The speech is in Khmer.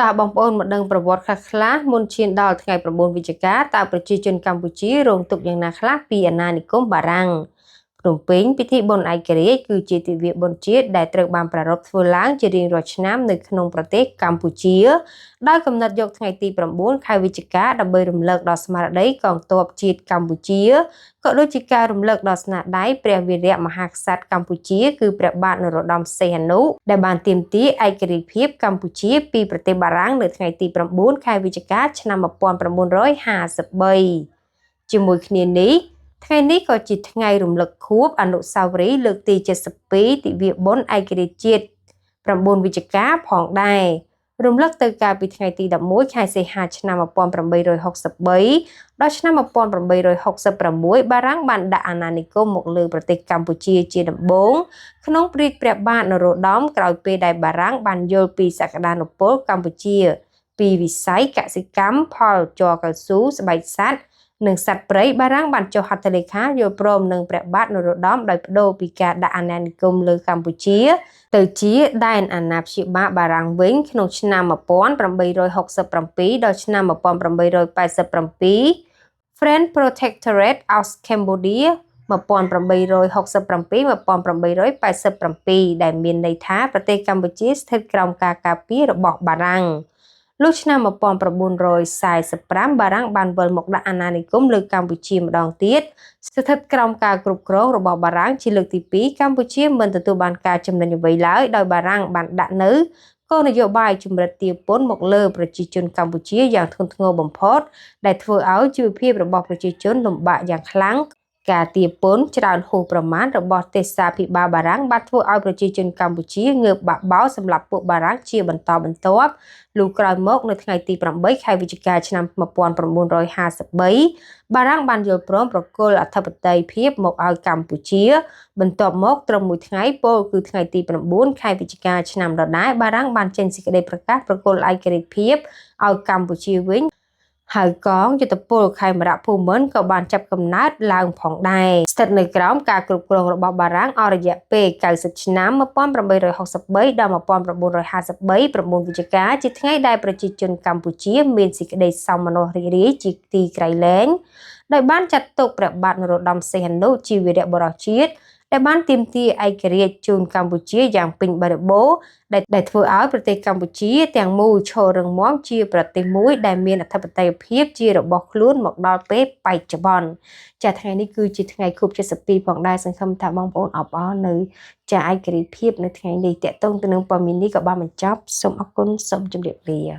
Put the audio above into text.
តើបងប្អូនមកដឹងប្រវត្តិខ្លះៗមុនឈានដល់ថ្ងៃ9វិច្ឆិកាតើប្រជាជនកម្ពុជារងទុក្ខយ៉ាងណាខ្លះពីអាណានិគមបារាំងភ្នំពេញពិធីបុណ្យឯករាជ្យគឺជាទិវាបុណ្យជាតិដែលត្រូវបានប្រារព្ធធ្វើឡើងជារៀងរាល់ឆ្នាំនៅក្នុងប្រទេសកម្ពុជាដោយកំណត់យកថ្ងៃទី9ខែវិច្ឆិកាដើម្បីរំលឹកដល់ស្មារតីកងទ័ពជាតិកម្ពុជាក៏ដូចជាការរំលឹកដល់ស្នាដៃព្រះវីរៈមហាក្សត្រកម្ពុជាគឺព្រះបាទនរោត្តមសីហនុដែលបានទាមទារឯករាជ្យភាពកម្ពុជាពីប្រទេសបារាំងនៅថ្ងៃទី9ខែវិច្ឆិកាឆ្នាំ1953ជាមួយគ្នានេះថ្ងៃនេះក៏ជាថ្ងៃរំលឹកខួបអនុស្សាវរីយ៍លើកទី72ទិវាបុណ្យឯករាជ្យជាតិ9វិច្ឆិកាផងដែររំលឹកទៅកាលពីថ្ងៃទី11ខែសីហាឆ្នាំ1863ដល់ឆ្នាំ1866បារាំងបានដាក់អាណានិគមមកលើប្រទេសកម្ពុជាជាដំបូងក្នុងព្រះរាជព្រះបាទនរោត្តមក្រោយពេលដែលបារាំងបានយល់ពីសក្តានុពលកម្ពុជាពីវិស័យកសិកម្មផលជ័រកៅស៊ូស្បែកសត្វនិងសត្វព្រៃបារាំងបានចុះហត្ថលេខាយល់ព្រមនឹងព្រះបាទនរោត្តមដោយប្ដូរពីការដាក់អាណានិគមលើកម្ពុជាទៅជាដែនអាណាព្យាបាលបារាំងវិញក្នុងឆ្នាំ1867ដល់ឆ្នាំ1887 French Protectorate of Cambodia 1867-1887ដែលមានន័យថាប្រទេសកម្ពុជាស្ថិតក្រោមការការពាររបស់បារាំងលុះឆ្នាំ1945បារាំងបានវិលមកដាក់អាណានិគមលើកម្ពុជាម្ដងទៀតស្ថិតក្រោមការគ្រប់គ្រងរបស់បារាំងជាលើកទី2កម្ពុជាមិនទទួលបានការចំណេញអ្វីឡើយដោយបារាំងបានដាក់នៅគោលនយោបាយជំរិតទារពន្ធមកលើប្រជាជនកម្ពុជាយ៉ាងធ្ងន់ធ្ងរបំផុតដែលធ្វើឲ្យជីវភាពរបស់ប្រជាជនលំបាកយ៉ាងខ្លាំងការទារពន្ធច្រើនហួសប្រមាណរបស់ទេសាភិបាលបារាំងបានធ្វើឲ្យប្រជាជនកម្ពុជាងើបបាក់បោសម្រាប់ពួកបារាំងជាបន្តបន្ទាប់លុះក្រោយមកនៅថ្ងៃទី8ខែវិច្ឆិកាឆ្នាំ1953បារាំងបានយល់ព្រមប្រគល់អធិបតេយ្យភាពមកឲ្យកម្ពុជាបន្ទាប់មកត្រឹមមួយថ្ងៃពោលគឺថ្ងៃទី9ខែវិច្ឆិកាឆ្នាំដដែលបារាំងបានចេញសេចក្តីប្រកាសប្រគល់ឯករាជ្យភាពឲ្យកម្ពុជាវិញហើយកងយុទ្ធពលខេមរៈភូមិន្ទក៏បានចាប់កំណើតឡើងផងដែរស្ថិតនៅក្រោមការគ្រប់គ្រងរបស់បារាំងអស់រយៈពេល90ឆ្នាំ1863ដល់1953 9វិច្ឆិកាជាថ្ងៃដែលប្រជាជនកម្ពុជាមានសេចក្តីសោមនស្សរីករាយជាទីក្រៃលែងដោយបានចាត់ទុកព្រះបាទនរោត្តមសីហនុជាវីរៈបុរសជាតិដែលបានទាមទារឯករាជ្យជូនកម្ពុជាយ៉ាងពេញបរិបូរណ៍ដែលធ្វើឲ្យប្រទេសកម្ពុជាទាំងមូលឈររឹងមាំជាប្រទេសមួយដែលមានអធិបតេយ្យភាពជារបស់ខ្លួនមកដល់ពេលបច្ចុប្បន្នចាថ្ងៃនេះគឺជាថ្ងៃខួប72ផងដែរសង្ឃឹមថាបងប្អូនអបអរនៅចាឯករាជ្យភាពនៅថ្ងៃនេះតកតងទៅនឹងព័ត៌មាននេះក៏បានបញ្ចប់សូមអរគុណសូមជម្រាបលា។